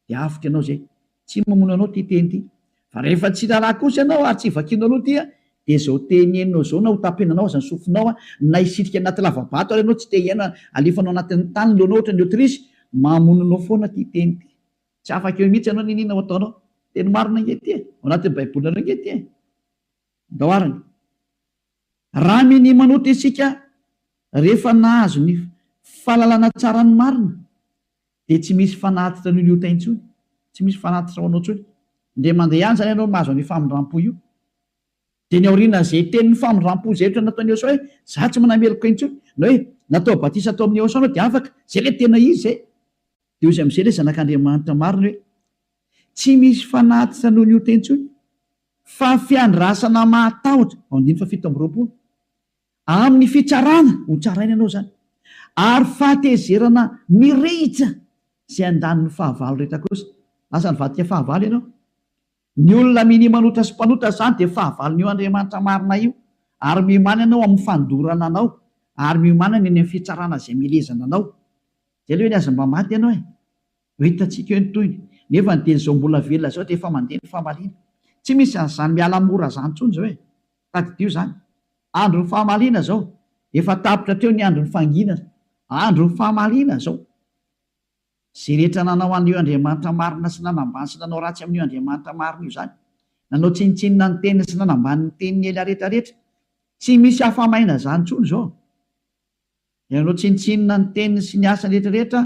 Dia avotra ianao izay. Tsy mamono anao ity teny ity. Fa rehefa tsy raharaha kosa ianao ary tsy vakianao aloha ity dia izao teny henonao izao na ho tapenanao aza ny sofinao na hisitrika anaty lava-bato ary ianao tsy te hihaino alefanao anatin'ny tany ny lohanao ohatra ny autruche, mamono anao foana ity teny ity. Tsy afaka eo mihitsy ianao n'inona ho ataonao. Teny marina ange ity e. Ao anatin'ny baibolinareo ange ity e. Ndao arany. Raha minia manota isika rehefa nahazo ny fahalalana tsara ny marina dia tsy misy fanatitra noho ny ota intsony, tsy misy fanatitra ho anao intsony. Indray mandeha ihany izany ianao mahazo an'io famindrampo io. Dia ny aorianan'izay tenin'ny famindrampo izay ohatra nataon'i Yehosua hoe, za tsy manameloka intsony, na hoe natao batisa tao amin'i Yehosua anao dia afaka, izay ilay tena izy izay. Dia hoy izy amin'izay ilay zanak'Andriamanitra marina hoe, tsy misy fanatitra noho ny ota intsony, fa fiandrasana mahatahotra, ao andininy faha 27. Amin'ny fitsarana, ho tsaraina ianao izany, ary fahatezerana mirehitra izay handany ny fahavalo rehetra kosa. Lasa nivadika fahavalo ianao. Ny olona minia manota sy mpanota izany dia fahavalon'io Andriamanitra marina io, ary miomàna ianao amin'ny fandorana anao, ary miomàna ny any amin'ny fitsarana izay mielezana anao. Izay aloha eny aza mba maty ianao e! Ho hitantsika eo ny tohiny. Nefa ny dia izao mbola velona izao dia efa mandeha ny famaliana. Tsy misy an'izany miala mora izany intsony izao e! Tadidio izany. Andron'ny fahamaliana izao. Efa tapitra teo ny andron'ny fanginana. Andron'ny fahamaliana izao. Izay rehetra nanao an'io Andriamanitra marina sy nanambany sy nanao ratsy amin'io Andriamanitra marina io izany. Nanao tsinontsinona ny teniny sy nanambany ny tenin'i Elia rehetra rehetra. Tsy misy afa-maina izany intsony izao. Ianao tsinontsinona ny teniny sy ny asany rehetra rehetra,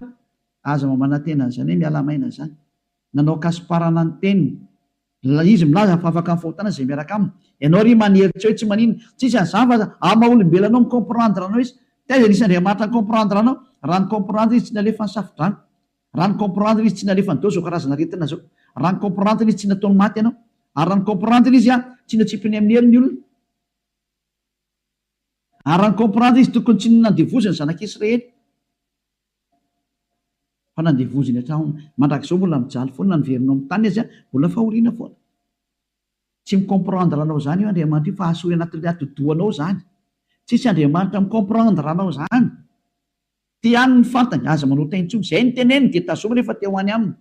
aza mba manantena an'izany hoe miala maina izany. Nanao kasiparana ny teniny. Izy milaza fa afaka amin'ny fahotana izay miaraka aminy. Ianao ry manery tsy hoe tsy maninona. Tsisy an'izany fa amin'ny maha olombelona anao mi-comprendre anao izy. Taiza nisy Andriamanitra ni-comprendre anao? Raha ni-comprendre izy tsy nalefa ny safo-drano. Raha ni-comprendre izy tsy nalefany daholo izao karazana aretina izao. Raha ni-comprendre izy tsy nataony maty ianao. Ary raha ni-comprendre izy tsy natsipiny amin'ny helo ny olona. Ary raha ni-comprendre izy tokony tsy nandevoziny ny zanak'Israely fa nandevoziny hatramin'ny mandrakizao mbola mijaly foana na niverina ao amin'ny tany aza mbola fahoriana foana. Tsy mi-comprendre anao izany io Andriamanitra io fa asory anatin'ilay atidohanao izany. Tsisy Andriamanitra mi-comprendre anao izany. Ty ihany ny fantany, aza manota intsony. Izay no teneniny dia tazomy rehefa te ho any aminy.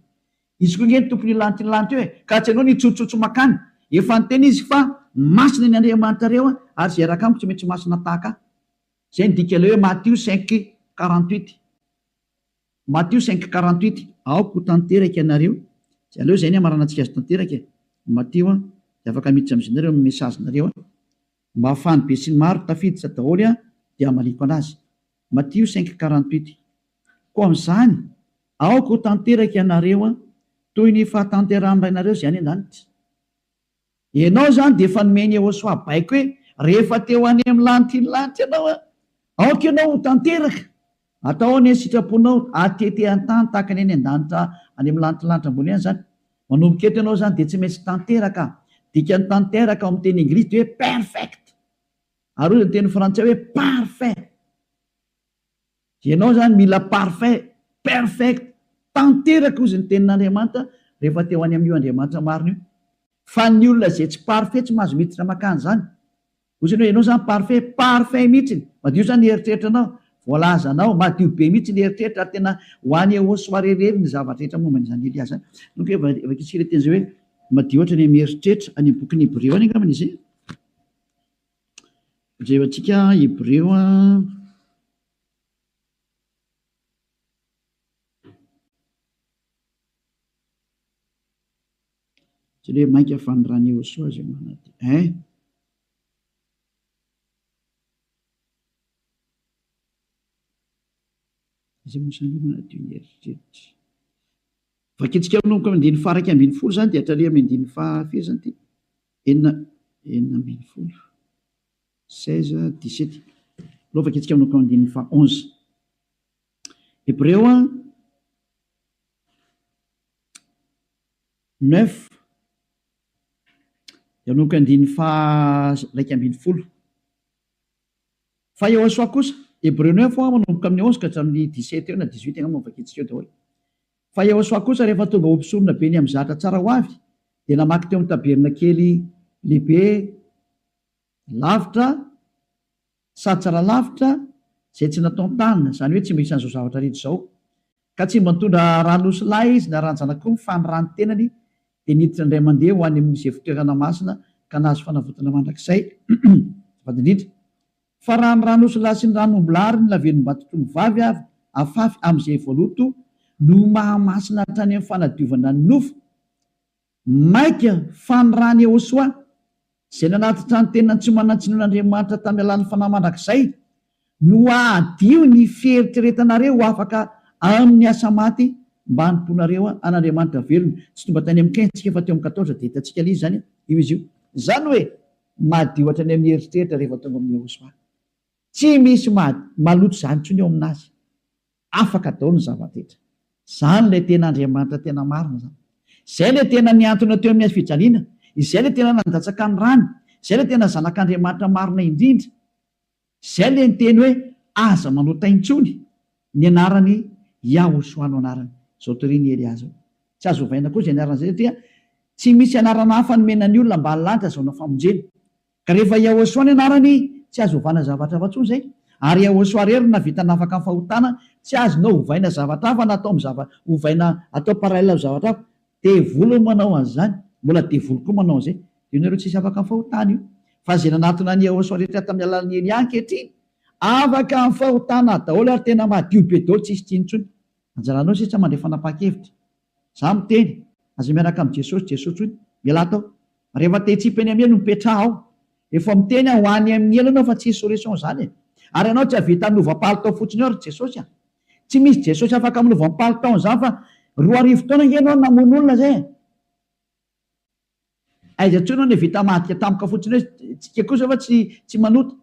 Izy koa ange ny tompon'io lanitra io lanitra io e! Ka tsy ianao no hitsotsotso makany. Efa niteny izy fa masina ny Andriamanitrareo ary izay hiaraka amiko tsy maintsy masina tahaka ahy. Izay no dikan'ilay hoe Matio cinq 48. Matio cinq 48, Aoka ho tanteraka ianareo. Izay aleo izay ny hamaranantsika azy tanteraka e! Matio an, dia afaka miditra amin'izay nareo amin'ny message-nareo an. Mba ahafahan'ny besinimaro tafiditra daholo an, dia hamaliako anazy. Matio cinq 48, Koa amin'izany, aoka ho tanteraka ianareo an, toy ny fahatanterahan'ny Rainareo izay any an-danitra. Ianao izany dia efa nomen'i Yehosua baiko hoe, rehefa te ho any amin'ny lanitry ny lanitra ianao an, aoka ianao ho tanteraka. Atao anie ny sitraponao, atete an-tany tahaka ny any an-danitra any amin'ny lanitry ny lanitra ambony any izany. Manomboka eto ianao izany dia tsy maintsy tanteraka. Dikan'ny tanteraka ao amin'ny teny anglisy dia hoe perfect. Ary hoy ny teny frantsay hoe parfait. Ianao izany mila parfait, perfect, tanteraka hozy ny tenin'Andriamanitra rehefa te ho any amin'io Andriamanitra marina io. Fa ny olona izay tsy parfait tsy mahazo miditra mankany izany. Hozy ianao, ianao izany parfait, parfait mihitsiny, madio izany ny eritreritranao, voalazanao, madio be mihitsy ny eritreritra ary tena ho any eo soirée irery ny zavatra rehetra momba an'izany Elia izany. Donc vakintsika ilay teny izay hoe madio hatrany amin'ny eritreritra, any amin'ny bokin'ny Hebreo any angambany izy. Jerentsika Hebreo a. Tsy hoe mainka fa ny ran'i Yehosua izay manadio. Hein? Iza moa izany manadio ny eritreritra? Vakintsika manomboka amin'ny andininy faha 11 izany dia hatrany amin'ny andininy faha firy izany ity? Enina, 16, 16, 17. Aleo vakintsika manomboka amin'ny andininy faha 11. Hebreo neuf dia manomboka andininy faha 11. Fa Yehosua kosa, Hebreo neuf manomboka amin'ny 11 ka hatramin'ny 17 eo na 18 angamba no vakintsika eo daholo. Fa Yehosua kosa rehefa tonga ho mpisorona be ny amin'ny zatra tsara ho avy, dia namaky teo amin'ny tabernakely lehibe lavitra sady tsara lavitra izay tsy nataon-tanana, izany hoe tsy mba isan'izao zavatra rehetra izao. Ka tsy mba nitondra ran'osy lahy izy na ran-janak'omby fa ny ran'ny tenany dia niditra indray mandeha ho any amin'izay fitoerana masina ka nahazo fanavotana mandrakizay. Azafady indrindra. Fa raha ny ran'osilahy sy ny ran'ombilahy ary ny lavenom-batotr'ombivavy avy afafy amin'izay voaloto no mahamasina hatrany amin'ny fanadiovana ny nofo, mainka fa ny ran'i Yehosua, izay nanatitra ny tenany tsy manan-tsinoan'Andriamanitra tamin'ny alalan'ny Fanahy mandrakizay, no hahadio ny fieritreretanareo ho afaka amin'ny asa maty mba hanompoanareo an'Andriamanitra velona. Tsy tonga tany amin'ny quinze tsika fa teo amin'ny quatorze dia hitantsika ilay izy izany, io izy io. Izany hoe madio hatrany amin'ny eritreritra rehefa tonga amin'i Yehosua. Tsy misy maloto izany intsony eo aminazy. Afaka daholo ny zava-drehetra. Izany ilay tena Andriamanitra tena marina izany. Izay ilay tena nihantona teo amin'ny hazo fijaliana. Izay ilay tena nandatsaka ny rany. Izay ilay tena Zanak'Andriamanitra marina indrindra. Izay ilay niteny hoe aza manota intsony. Ny anarany Yahoshuah no anarany. Izao torian'i Elia izao. Tsy azo ovaina koa izay anarana izay satria tsy misy anarana hafa nomena ny olona ambany lanitra azahoana famonjena. Ka rehefa Yahoshuah ny anarany, tsy azo ovana zavatra hafa intsony izay. Ary Yahoshuah irery no nahavita nafaka ny fahotana, tsy azonao ovaina zavatra hafa na atao amin'ny zava, ovaina atao parallèle amin'ny zavatra hafa. Devoly no manao an'izany, mbola devoly koa manao an'izay. Io nareo tsisy afaka amin'ny fahotana io. Fa izay nanatona an'i Yahoshuah rehetra tamin'ny alalan'i Elia ankehitriny, afaka amin'ny fahotana daholo ary tena madio be daholo tsisy tsiny intsony. Anjaranao sisa mandray fanapahan-kevitra. Za miteny, aza miaraka amin'i Jesosy, Jesosy hoy, mialà tao. Rehefa te hitsipy any amin'ny helo, mipetraha ao. Efa miteny aho, ho any amin'ny helo ianao fa tsisy solution izany e. Ary ianao tsy hahavita hanova palitao fotsiny eo ry Jesosy a. Tsy misy Jesosy afaka manova ny palitaony izany fa 2000 taona ange ianao no namono olona izay e. Aiza intsony anie vita madika tampoka fotsiny hoe tsika kosa fa tsy tsy manota.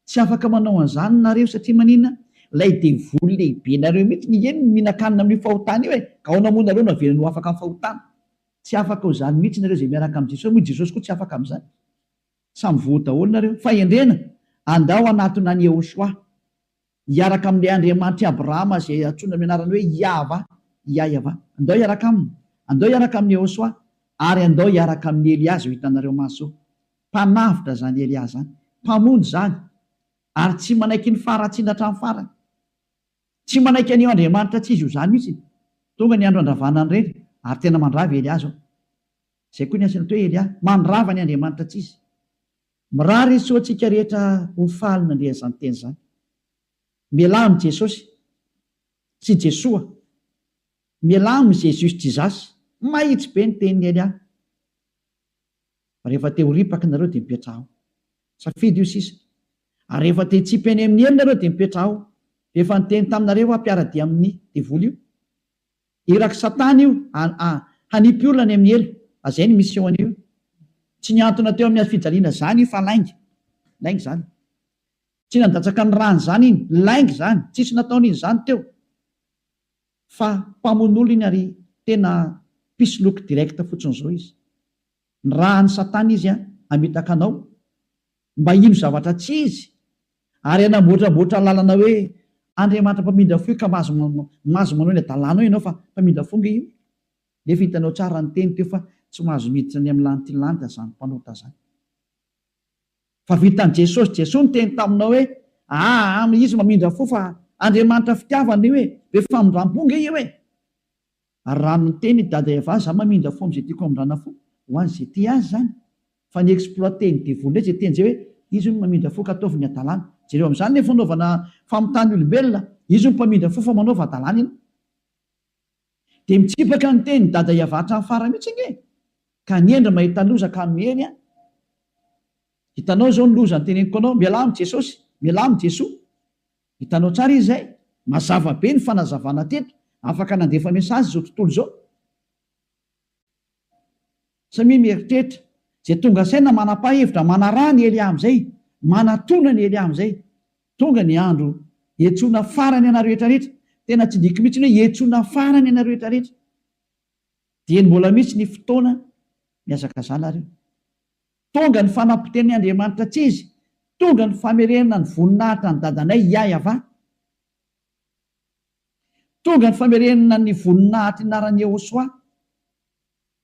Tsy afaka manao an'izany nareo satria maninona? Ilay devoly lehibe nareo mihitsy nge no mihinan-kanina amin'io fahotana io e! Ka ahoana moa nareo no avelany ho afaka amin'ny fahotana? Tsy afaka ho izany mihitsy nareo izay miaraka amin'i Jesosy, moa i Jesosy koa tsy afaka amin'izany. Samy voa daholo nareo. Fahendrena, andao hanatona an'i Yehoshuah. Hiaraka amin'ilay Andriamanitr'i Abrahama izay antsoina amin'ny anarany hoe Iahvah, Iaiavah. Andao hiaraka aminy. Andao hiaraka amin'i Yehoshuah. Ary andao hiaraka amin'i Elia izao hitanareo maso izao. Mpanavotra izany Elia izany. Mpamonjy izany. Ary tsy manaiky ny faharatsiana hatramin'ny farany. Tsy manaiky an'io Andriamanitra tsy izy io izany mihitsy. Tonga ny andro handravana an'ireny, ary tena mandrava i Elia izao. Izay koa ny asany atao hoe Elia. Mandrava ny Andriamanitra tsy izy. Mirary soa antsika rehetra ho faly nandre an'izany teny izany. Mialà amin'i Jesosy sy Jesoa. Mialà amin'i Jesus Jesus. Mahitsy be ny tenin'i Elia. Fa rehefa te ho ripaka nareo dia mipetraha ao. Safidy io sisa. Ary rehefa te hitsipy any amin'ny helo nareo dia mipetraha ao. Efa niteny taminareo aho mpiara-dia amin'ny devoly io. Irak'i satana io hanipy olona any amin'ny helo. Azay ny mission an'io. Tsy nihantona teo amin'ny hazofijaliana zany io fa lainga. Lainga zany. Tsy nandatsaka ny rany zany iny. Lainga zany. Tsisy nataony iny zany teo. Fa mpamono olona iny ary tena mpisoloky direct fotsiny zao izy. Nirahan'i satana izy hamitaka anao mba hino zavatra tsy izy ary hanamboatramboatra lalana hoe Andriamanitra mpamindra fo io ka mahazo mahazo manao ny adalanao ianao fa mpamindra fo nge io. Nefa hitanao tsara ny teny teo fa tsy mahazo miditra any amin'ny lanity lanitra zany mpanota zany. Fa vitan'i Jesosy Jesoa niteny taminao hoe aa izy mamindra fo fa Andriamanitra fitiavana io e, be famindrampo nge io e. Ary raha miteny i Dada Eva za mamindra fo amzay tiako hamindrana fo, ho an'izay tia azy zany. Fa ny exploiter ny devoly ndray zay teny zay hoe izy hono mamindra fo ka ataovy ny hadalana. Jereo amzany le fanaovana famitahana olombelona, izy hono mpamindra fo fa manaova hadalana ianao. Dia mitsipaka ny teny Dada Eva hatramin'ny farany mihitsy ange e! Ka ny hendry mahita loza ka miery an! Hitanao izao ny loza noteneniko anao, mialà amin'i Jesosy, mialà amin'i Jesoa. Hitanao tsara izy izay? Mazava be ny fanazavana teto, afaka nandefa message izao tontolo izao. Samia mieritreritra, izay tonga saina manapa-hevitra manaraha ny Elia amin'izay, manatona ny Elia amin'izay. Tonga ny andro hiantsoana farany anareo rehetra rehetra, tena tsindriako mihitsy ny hoe hiantsoana farany anareo rehetra rehetra. Dieny mbola misy ny fotoana, mihazakazaha nareo. Tonga ny fanapotehany Andriamanitra tsy izy, tonga ny famerenana ny voninahitra ny dadanay Yah-Yavah. Tonga ny famerenana ny voninahitry anaran'i Yehosua,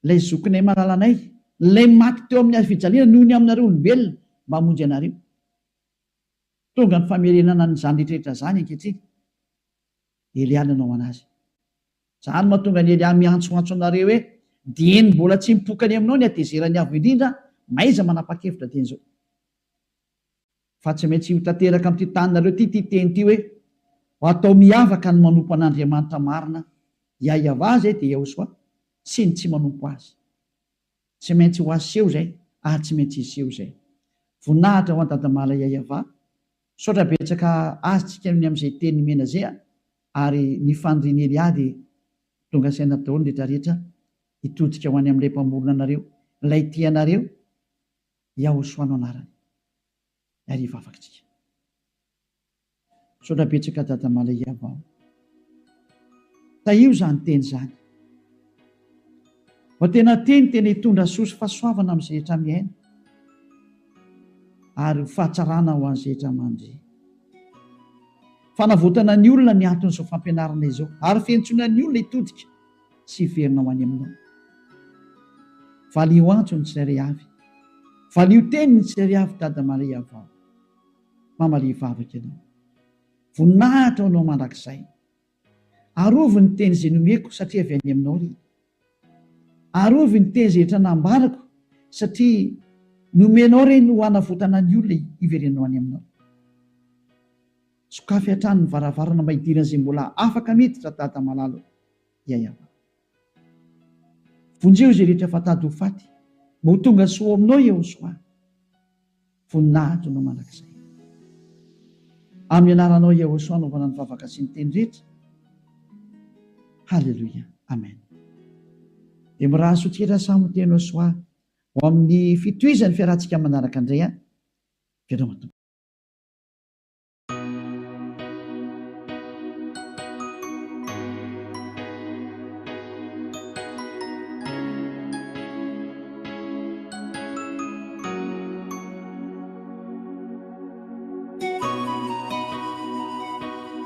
ilay zokinay malalanay, ilay maty teo amin'ny hazo fijaliana noho ny aminareo olombelona mba hamonjy anareo. Tonga ny famerenana an'izany rehetra rehetra izany ankehitriny. Elia nanao anazy. Izany no mahatonga an'i Elia miantsoantso anareo hoe, Dieny mbola tsy mipoka any aminao ny hatezeran'ny Avo Indrindra, mahaiza manapa-kevitra dieny izao. Fa tsy maintsy ho tanteraka amin'ity taninareo ity ity teny ity hoe, Ho atao miavaka ny manompo an'Andriamanitra marina, Yahweh izay dia Yahoshuah, sy ny tsy manompo Azy. Tsy maintsy ho aseho izay ary tsy maintsy hiseho izay. Voninahitra ho an'i Dadamala Yahweh. Misaotra betsaka azy tsika ny amin'izay teny nomena zay a! Ary ny fanirian'i Elia dia tonga saina daholo ny rehetra rehetra hitodika ho any amin'ilay mpamorona anareo, ilay tia anareo, Yahoshua no anarany. Ary hivavaka tsika. Misaotra betsaka Dada Malaiava o. Tahio izany teny izany. Mba tena teny tena hitondra soa sy fahasoavana amin'izay rehetra miaina ary ho fahatsarana ho an'izay rehetra mandre. Fanavotana ny olona ny anton'izao fampianarana izao ary fiantsoana ny olona hitodika sy hiverina ho any aminao. Valio antso ny tsirairay avy. Valio teny ny tsirairay avy Dada Maria vao. Mamalia vavaka ianao. Voninahitra ho anao mandrakizay. Arovy ny teny izay nomeko satria avy any aminao ry. Arovy ny teny izay rehetra nambarako satria nomenao ireny ho hanavotana ny olona hiverenanao any aminao. Sokafy hatrany ny varavarana mba hidiran'izay mbola afaka miditra Dada malala o. Yayava. Vonjeo izay rehetra fa tady ho faty mba ho tonga soa ao aminao Yehosoa. Voninahitra anao mandrakizay. Amin'ny anaranao Yehosoa anaovana ny vavaka sy ny teny rehetra. Haleloia. Amen. Dia mirary soa tsika samy ho teny Soa ho amin'ny fitohizan'ny fiarahantsika manaraka indray an. Veloma tompoko.